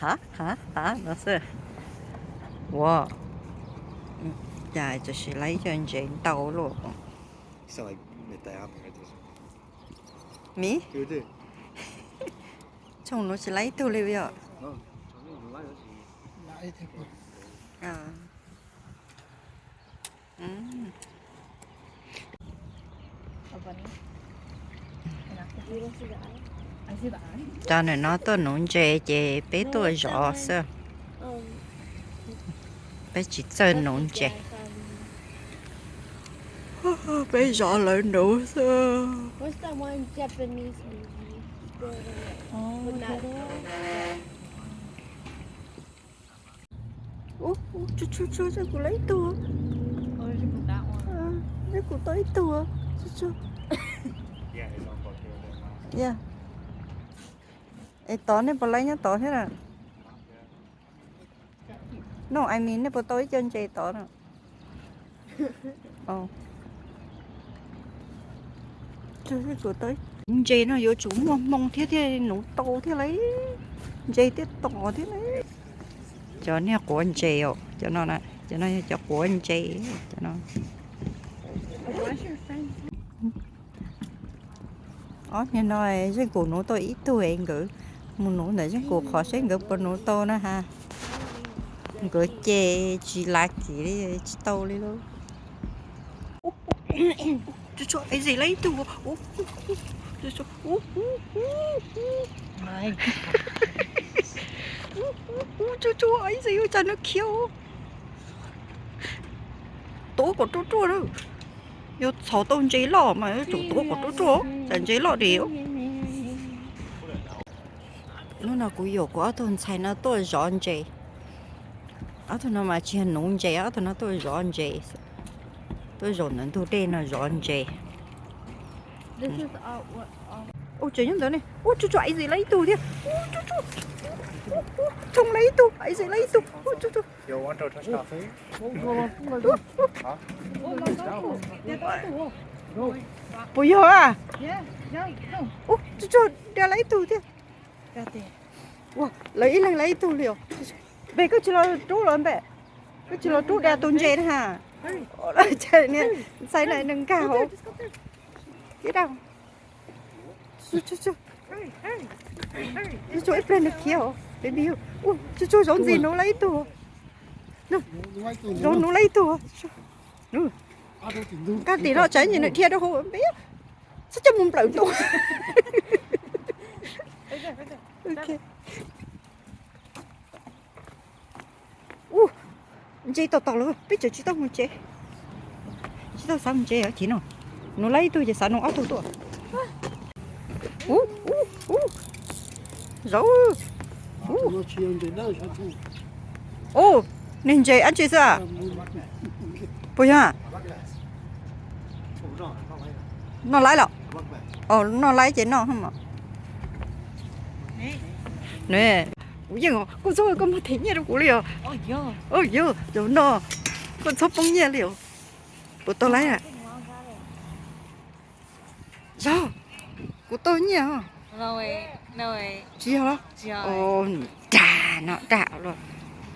Ha, ha, ha, no xwb. Ua, cas txawm sis laib cov ntses ntau luaj. Miv, tshooj nuav tsis laib ib tug li os. Cov ntawm no tuaj nuv ntses ces peb tuaj zov xwb. Peb tsis txawj nuv ntses. Peb zov lawv nuv xwb. Ua, ua, tsu, tsu, tsu, kuv laib ib tug. Kuv tau ib tug. Tsu, tsu. Es tod nej puas laib nyob tod thiab na? No, I mean, nej puas tau ib co ntses tod na? Ntses no yuav tsum muaj hmoo thiab thiaj nuv tau thiab lauj. Ntses thiaj tom thiab lauj. Cov niag quav ntses os, cov no, cov no yog cov quav ntses, cov no. Ob niag no Zeej Kus nuv tau ib tug es nkawd mus nuv ntawm Zeej Kus qhov seb nkawd puas nuv tau na ha. Nkawd ces tsis lav kiv li, tsis tau li lauj. Tsu, tsu, Izzy laib ib tug. Tsu, tsu, Izzy ua cas nws khiav. Tuav kom ruaj ruaj na. Yog txhos tau ntses loj mas yuav tsum tuav kom ruaj ruaj, tsam ntses loj diam. Hnub no kuv yuam kuv ob tug ntxhais no tuaj zov ntses. Ob tug no mas tsis yog nuv ntses, ob tug no tuaj zov ntses. Tuaj zaum ntawm ntug dej no zov ntses. Ua tseem nyob ntawd ne. Ua tsu tsu, Izzy laib ib tug thiab. Ua tsu tsu. Tshooj laib ib tug, Izzy laib ib tug. Ua tsu tsu. Puas yog a? Ua tsu tsu, Dad laib ib tug thiab. Ua, lawv ib leeg laib ib tug li os. Npe koj tsis los rub los npe. Koj tsis los rub Dad tus ntses na ha. Ntxhais na nws nkag hauv. Ib dab. Tsu tsu, ib pliag nws khiav os baby. Tsu tsu, Zov Ntxis nuv laib ib tug. Zov nuv laib ib tug. Kab tim no tsam nws dhia rau hauv npe. Txhob coj mus nplawm ntua. Ub, ntses tom tom lawm, peb tseem tsis tau mus tsev. Tsis tau xav mus tsev os, chiv no. Nuv laib ib tug ces xav nuv ob tug tuaj. Ub, ub, ub. Zov. Ub, niag ntses ab tsi xwb a. Puas yog? Noj laib los? Noj laib ces noj. Kuv txhob, koj muab them nyiaj rau kuv li os. Yog, yog no, koj txhob poob nyiaj li os. Puas tau laib a? Zov, kuv tau nyiaj os. Tsis yog los? Dag no dag los.